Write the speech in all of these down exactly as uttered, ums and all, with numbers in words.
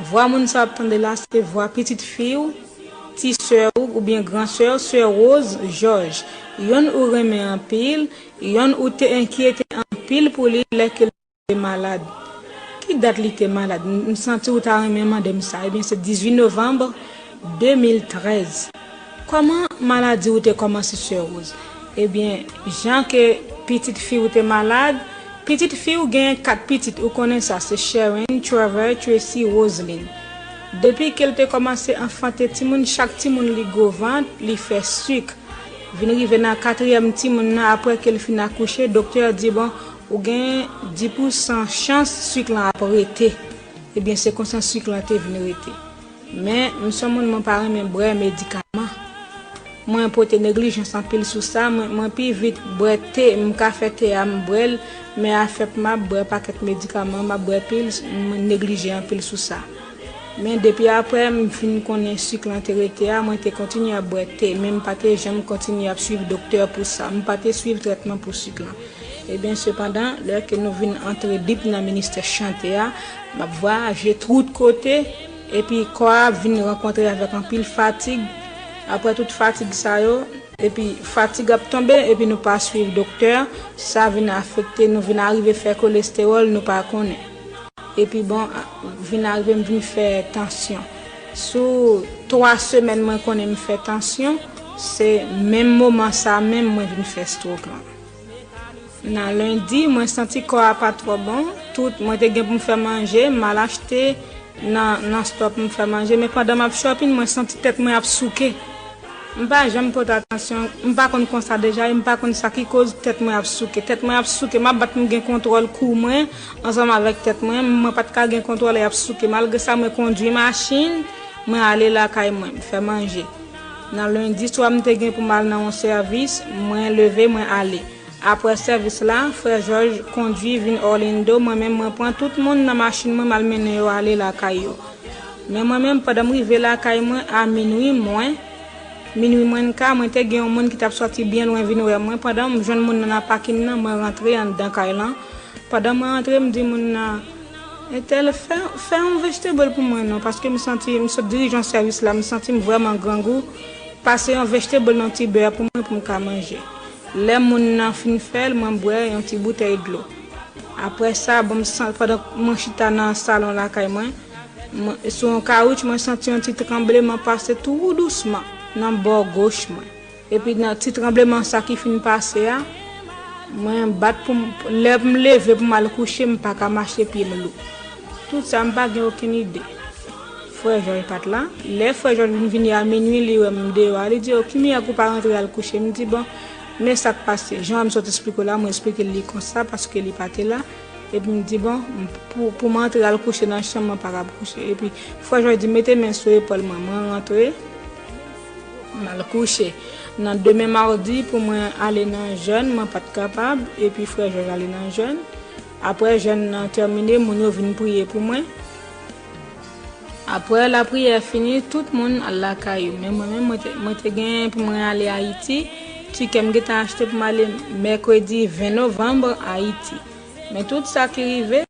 Vwa moun sa w ap tande la, se vwa pitit fi w, ti sè w oubyen gran sè w, sè Rose Georges. Yonn ou renmen anpil, yonn ou te enkyete anpil pou li lè ke l te malad. Ki dat li te malad? M, m santi w ta renmen mande m sa. Ebyen, se dizuit novanm de mil trèz. Kòman maladi w te kòmanse, sè Rose? Ebyen, jan ke pitit fi w te malad, pitit fi w gen kat pitit, ou konnen sa, se Sharon, Trevor, Tracy, Roseline. Depi ke l te kòmanse anfante timoun, chak timoun li gwo vant, li fè sik. Vin rive nan katriyèm timoun nan, apre ke l fin akouche, doktè a di, bon, ou gen dis pousan chans sik lan ap rete. Ebyen, se konsa sik lan te vin rete. Men, m se yon moun, mwen pa renmen bwè medikaman. Mwen pote neglijans anpil sou sa, mwen, mwen pi vit bwè te, m ka fè te a, m bwè l, men afè pou m ap bwè pakèt medikaman, m ap bwè pil, mwen neglije anpil sou sa. Men depi apre m fin konnen sik lan te rete a, mwen te kontinye ap bwè te, men m pa te janm kontinye ap swiv doktè pou sa. M pa te swiv trètman pou sik lan. Ebyen, sepandan, lè ke nou vin antre deep nan ministè chante a, m ap vwayaje tout kote, epi kò a ap vin rankontre avèk anpil fatig. Apre tout fatig sa yo, epi fatig ap tonbe, epi nou pa swiv doktè, sa vin afekte nou, vin arive fè kolestewòl, nou pa konnen. Epi bon, vin arive m vin fè tansyon. Sou twa semèn mwen konnen m fè tansyon, se menm moman sa menm mwen vin fè stroke lan. Nan lendi, mwen santi kò a pa twò bon. Tout, mwen te gen pou m fè manje, m al achte nan, nan stò pou m fè manje. Men pandan m ap shopping, mwen santi tèt mwen ap souke. M pa janm pote atansyon, m pa konn konsa deja, e m pa konn sa ki koz tèt mwen ap souke. Tèt mwen ap souke, m ap bat pou m gen kontwòl kou mwen, ansanm avèk tèt mwen, mwen pa t ka gen kontwòl, e ap souke. Malgre sa, mwen kondwi machin, mwen ale lakay mwen, m fè manje. Nan lendi swa, m te gen pou m al nan yon sèvis, mwen leve, mwen ale. Apre sèvis la, frè Jòj kondwi vin Orlando, mwen menm mwen pran tout moun nan machin mwen, m al mennen yo ale lakay yo. Men mwen menm, pandan m rive lakay mwen a minwi mwen, minwi mwens ka, mwen te gen yon moun ki t ap sòti byen lwen vin wè mwen. Pandan m jwenn moun nan nan pakin nan, mwen rantre anndan kay lan. Pandan mwen rantre, m di moun nan, entèl, fè, fè yon vegetable pou mwen non, paske m santi, m sot dirije yon sèvis la, m santi m vrèman grangou. Pase yon vegetable nan ti bè pou mwen pou m ka manje. Lè moun nan fin fè l, mwen bwè yon ti boutèy dlo. Apre sa, bon, m san-, pandan mwen chita nan salon lakay mwen, mwen, sou yon kawouch, mwen santi yon ti tranbleman pase tou dousman nan bò goch mwen. Epi nan ti tranbleman sa ki fin pase a, mwen bat pou m, lè m leve pou m al kouche, m pa ka mache, pye m lou. Tout sa, m pa gen okenn ide. Frè Jòj pa t la. Lè frè Jòj vin vini a minwi, li wè m deyò a, li di, "O, ki mirak ou pa rantre al kouche?" M di, "Bon, men sa k pase." Jan m sot esplike w la, mwen esplike l li konsa, paske li pa te la. Epi m di, "Bon, m, pou, pou m antre al kouche nan chanm, mwen pa kab kouche." Epi frè Jòj di, "Mete men sou epòl mwen." Mwen rantre, m al kouche. Nan demen mawdi, pou mwen ale nan jèn, mwen pa t kapab. Epi frè Jòj ale nan jèn. Apre jèn nan tèmine, moun yo vin priye pou mwen. Apre lapriyè fini, tout moun al lakay yo. Men mwen menm, mwen te, mwen te gen pou mwen ale Ayiti. Tikè m gentan achte pou m ale mèkredi ven novanm Ayiti. Men tout sa ki rive,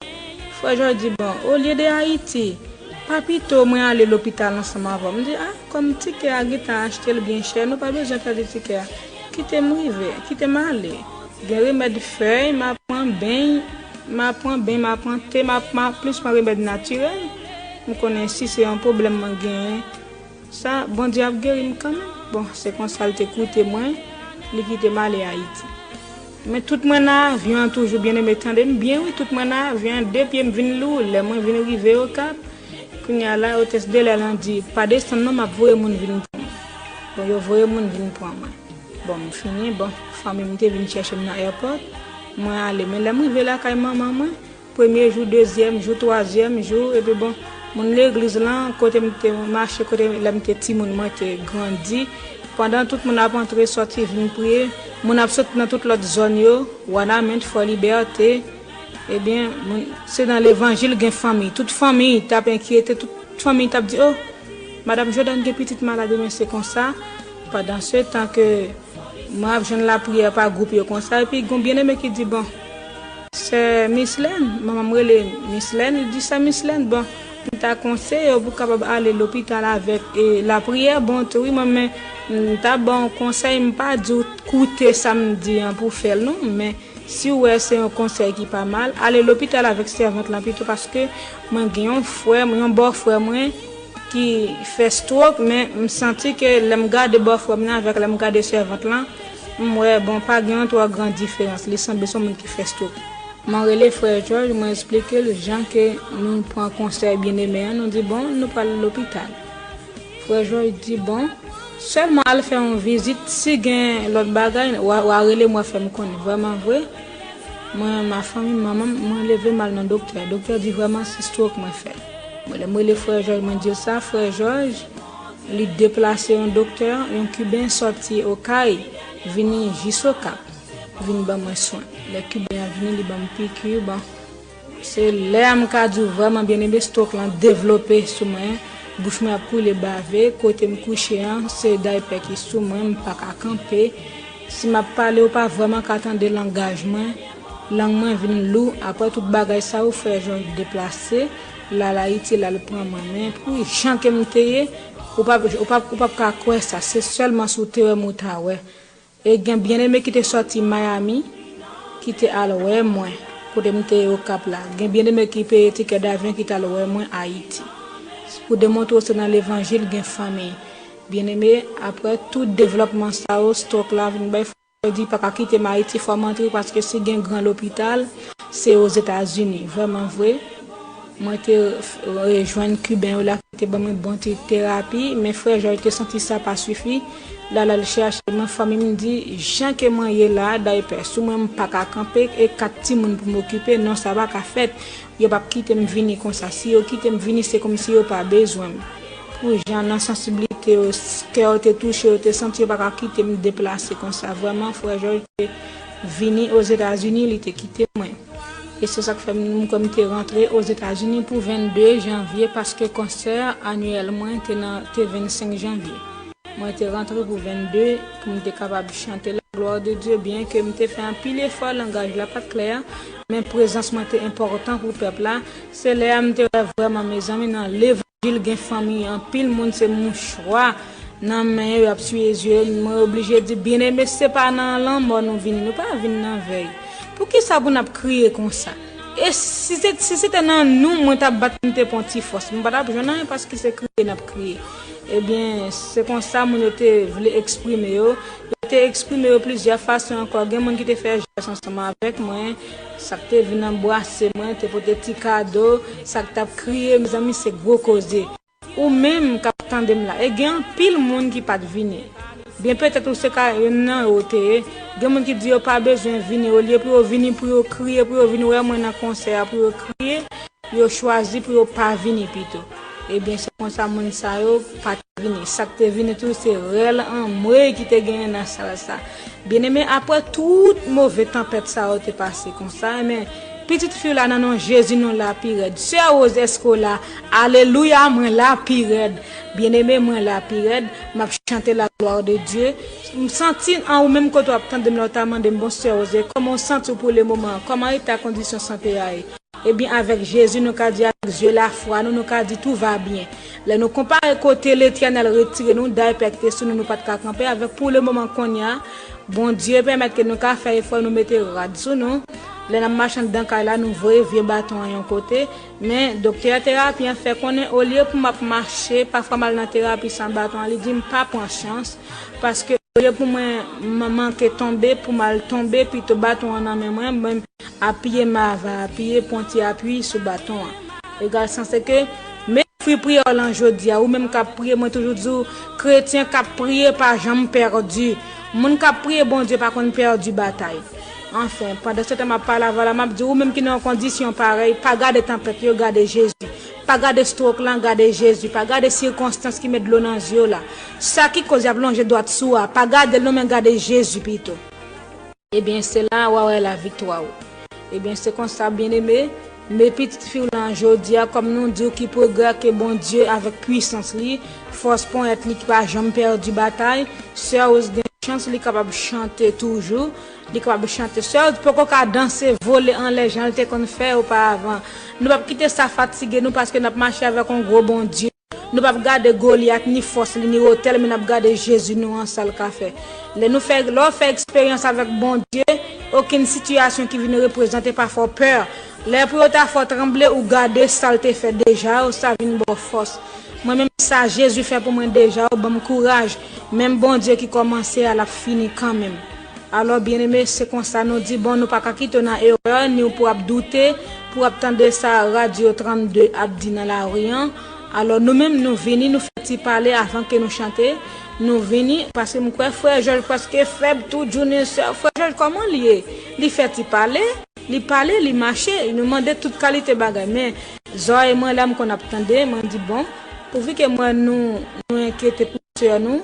frè Jòj di, "Bon, olye de Ayiti, pa pito mwen ale lopital ansanm avè w?" M di, "A, kòm tikè a gentan achte l byen chè, nou pa bezwen pèdi tikè a. Kite m rive, kite m ale." Gen remèd fèy, m ap pran beny, m ap pran beny, m ap pran te, m ap, m ap plis pran remèd natirèl. M konnen si se yon pwoblèm mwen genyen, sa, Bondye ap geri m kanmenm. Bon, se konsa l te koute mwen, li kite m ale Ayiti. Men tout mwen nan avyon an toujou, byeneme, tande m byen wi, tout mwen nan avyon an, de pye m vin lou, lè mwen vin rive Okap, kounye a la, otès de lè lan di, "Pa desann non, m ap voye moun vin pran mwen." Bon, yo voye moun vin pran mwen. Bon, m fini, bon, fanmi m te vin chèche m nan airport, mwen ale. Men lè m rive lakay manman mwen, premye jou, dezyèm jou, twazyèm jou, epi bon, moun legliz lan, kote m te mache, kote lè m te timoun, mwen te grandi. Pandan tout moun ap antre, sòti, vin priye, moun ap sot nan tout lòt zòn yo, Wanament, Fòlibète, ebyen, moun, se nan levanjil gen fanmi. Tout fanmi t ap enkyete, tout fanmi t ap di, "O, Madanm Jordan gen pitit malad," men se konsa. Pandan se tan ke mwen ap jwenn lapriyè pa gwoup yo konsa, epi gon byeneme ki di, "Bon, sè Mislèn," manman m rele Mislèn, li di, "Sè Mislèn, bon, M ta konseye w pou w kapab ale lopital avèk e, lapriyè. Bon, tou wi, mwen, men, m ta ba w konsèy, m pa di w koute sa m di an pou fè l, non, men si w wè se yon konsèy ki pa mal, ale lopital avèk sèvant lan pito, paske mwen gen yon frè, yon bòfrè mwen ki fè stroke, men m santi ke lè m gade bòfrè m nan avèk lè m gade sèvant lan, m wè, bon, pa gen yon twò gran diferans, li sanble se yon moun ki fè stroke. Mwen rele frè Jòj, mwen eksplike l jan ke nou pran konsèy byeneme an, nou di, bon, nou pral lopital. Frè Jòj di, bon, sèlman al fè yon vizit, si gen lòt bagay, w a, w a rele m, w a fè m konnen. Vrèman vre, mwen, ma fanmi, manman m, mwen leve m al nan doktè. Doktè di vrèman se stroke mwen fè. Mwen, lè m rele frè Jòj, mwen di l sa, frè Jòj, li deplase yon doktè, yon Kiben sòti Okay, vini jis Okap, vin ban mwen swen. Lè Kiben an vini, li ban m piki, bon. Se lè a m ka di w vrèman, byeneme, stroke lan devlope sou mwen. Bouch mwen ap koule bave, kote m kouche an, se daypè ki sou mwen, m pa ka kanpe. Si m ap pale, ou pa vrèman ka tande langaj mwen. Lang mwen vin lou. Apre tout bagay sa yo, frè Jòj deplase, l al Ayiti, l al pran mwen. Men pou jan ke m te ye, ou p ap, ou p ap, ou p ap ka kwè sa. Se sèlman si w te wè m ou ta wè. E gen byeneme ki te sòti Miami, ki te al wè mwen, kote m te ye Okap la. Gen byeneme ki peye tikè davyon ki t al wè mwen Ayiti. Pou demontre w se nan levanjil gen fanmi. Byeneme, apre tout devlòpman sa yo, stroke la vin bay fòs, di pa ka kite m Ayiti, fò m antre, paske si gen gran lopital, se Ozetazini. Vrèman vre, mwen te rejwenn Kiben yo la ki te ban mwen bon ti terapi, men frè Jòj te santi sa pa sifi. L al, al chèche mwen, fanmi m di, jan ke mwen ye la, daypè sou mwen, m pa ka kanpe, e kat timoun pou m okipe, non, sa pa ka fèt. Yo p ap kite m vini konsa. Si yo kite m vini, se kòmsi yo pa bezwen m. Pou jan nan sansiblite yo, s-, kè yo te touche, yo te santi yo pa ka kite m deplase konsa. Vrèman, frè Jòj te vini Ozetazini, li te kite mwen. E se sa k fè m, m kwè m te rantre Ozetazini pou vennde janvye, paske konsè anyèl mwen te nan, te vennsenk janvye. Mwen te rantre pou vennde, pou m te kapab chante la gloire de Dieu, byen ke m te fè anpil efò, langaj la pa t klè, men prezans mwen te enpòtan pou pèp la. Se lè a m te wè vrèman, mezanmi, nan levanjil gen fanmi, anpil moun se mouchwa nan men yo, y ap siye zye yo. Mwen oblije di, byeneme, se pa nan lanmò nou vini, nou pa vin nan vèy. Poukisa pou n ap kriye konsa? E si se, si se te nan nou, mwen t ap bat, m te pran ti fòs. M pa t ap jwenn anyen paske se kriye n ap kriye. Ebyen, se konsa moun yo te vle eksprime yo. Yo te eksprime yo plizyè fason ankò. Gen moun ki te fè jès ansanm avèk mwen. Sa k te vin anbrase mwen, te pote ti kado. Sa k t ap kriye, mezanmi, se gwo koze. Ou menm k ap tande m la, e gen anpil moun ki pa t vini. Byen petèt ou se ka youn nan yo te ye. Gen moun ki di yo pa bezwen vini, olye pou yo vini, pou yo kriye, pou yo vin wè mwen nan konsè a, pou yo kriye, yo chwazi pou yo pa vini pito. Ebyen, se konsa moun sa yo pa t vini. Sa k te vini tou, se rèl anmwey ki te genyen nan sal sa. Byeneme, apre tout move tanpèt sa yo te pase konsa, men pitit fi w la nan non Jezi, non la pi rèd. Sè Rose, èske w la? Alelouya, mwen la pi rèd. Byeneme, mwen la pi rèd. M ap chante la gloire de Dieu. M santi an ou menm kote w ap tande m la, w ta mande m, bon, sè Rose, kòman w santi w pou le moman an? Kòman eta kondisyon sante a ye? Ebyen, avèk Jezi, nou ka di, avèk zye lafwa nou, nou ka di, tout va byen. Lè nou konpare kote Letènèl retire nou, daypè ki te sou nou, nou pa t ka kanpe, avèk pou le moman kounye a, Bondye pèmèt ke nou ka fè efò, nou mete rad sou nou. Lè n ap mache anndan kay la, nou voye vye baton an yon kote. Men, doktè terapi an fè konnen, olye pou m ap mache, pafwa m al nan terapi san baton an, li di m pa pran chans, paske olye pou mwen man-, manke tonbe, pou m al tonbe, pito baton an nan men mwen, mwen apiye, m ava apiye, pran ti api sou baton an. Egal sa se ke, men fwi priyè w lan jodi a, ou menm k ap priye, mwen toujou di w, kretyen k ap priye pa janm pèdi. Moun k ap priye Bondye pa konn pèdi batay. Anfen, pandan se tan m ap pale avè w la, m ap di w, ou menm ki nan yon kondisyon parèy, pa gade tanpèt yo, gade Jezi. Pa gade stroke lan, gade Jezi. Pa gade sikonstans ki met dlo nan zye w la. Sa ki koz y ap lonje dwat sou a, pa gade l non, men gade Jezi pito. Ebyen, se la a w a wè laviktwa w. Ebyen, se konsa, byeneme, men pitit fi w lan jodi a, kòm nou di w ki pwogrè ke Bondye avèk pwisans li, fòs ponyèt li ki pa janm pèdi batay, sè Rose gen chans, li kapab chante toujou, li kapab chante. Sèl poko ka danse, vole anlè jan l te konn fè oparavan. Nou p ap kite sa fatige nou paske n ap mache avèk yon gwo Bondye. Nou p ap gade Golyat, ni fòs li, ni wotè l, men n ap gade Jezi nou an, sa l ka fè. Lè nou fè, lè w fè eksperyans avèk Bondye, okenn sitiyasyon ki vin reprezante pa fè w pè. Lè pou yo ta fè w tranble, ou gade sa l te fè deja, ou sa vin ba w fòs. Mwen menm sa Jezi fè pou mwen deja, ou ban m kouraj. Menm Bondye ki kòmanse a, l ap fini kanmenm. Alò, byeneme, se konsa nou di, bon, nou pa ka kite w nan erè, ni w pou ap doute, pou ap tande sa Radyo trannde ap di nan lari an. Alò, nou menm, nou vini, nou fè ti pale avan ke nou chante. Nou vini, paske m kwè frè Jòj prèske fèb tou, Junior, frè Jòj, kòman l ye? Li fè ti pale, li pale, li mache, nou mande tout kalite bagay. Men, zòrèy mwen la, m konn ap tande, mwen di, bon, pouvi ke mwen, nou, nou enkyete pou sè nou,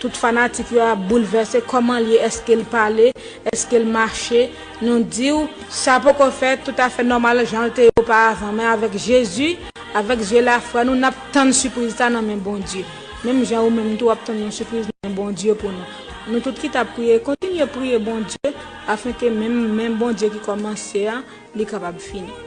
tout fanatik yo ap boulvèse, kòman l ye, èske l pale, èske l mache, nou di w, sa poko fèt toutafè nòmal jan l te ye oparavan, men avèk Jezi, avèk zye lafwa nou, n ap tann sipriz sa nan men Bondye. Menm jan ou menm tou w ap tann yon sipriz nan men Bondye pou nou. Nou tout ki t ap priye, kontinye priye Bondye, afenke menm, menm Bondye ki kòmanse a, li kapab fini.